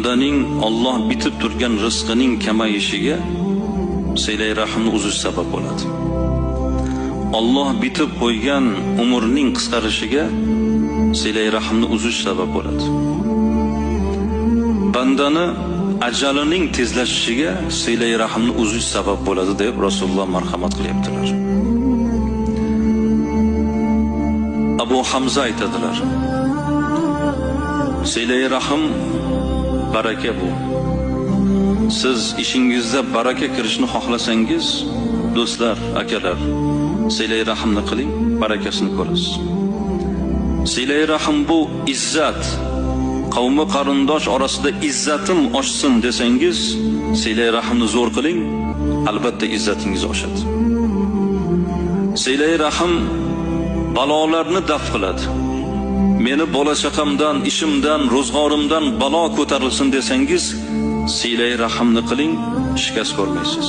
Bandaning Alloh bitib turgan rizqining kamayishiga silay rahmni uzish sabab bo'ladi. Alloh bitib qo'ygan umrning qisqarishiga silay rahmni uzish sabab bo'ladi. Bandani ajalining tezlashishiga silay rahmni uzish sabab bo'ladi deb Rasululloh marhamat qilyaptilar. Abu Hamza aytadilar: Silay rahm baraka bu. Siz ishingizda baraka kirishni xohlasangiz, do'stlar, akalar, silay rahmni qiling, barakasini ko'rasiz. Silay rahm bu izzat. Qavmi qarindosh orasida izzatim oshsin desangiz, silay rahmni zo'r qiling, albatta izzatingiz oshadi. Silay rahm balolarni daf qiladi. Meni bola chaqamdan, ishimdan, ro'zg'orimdan balo ko'tarilsin desangiz, silay rahmni qiling, shikast ko'rmaysiz.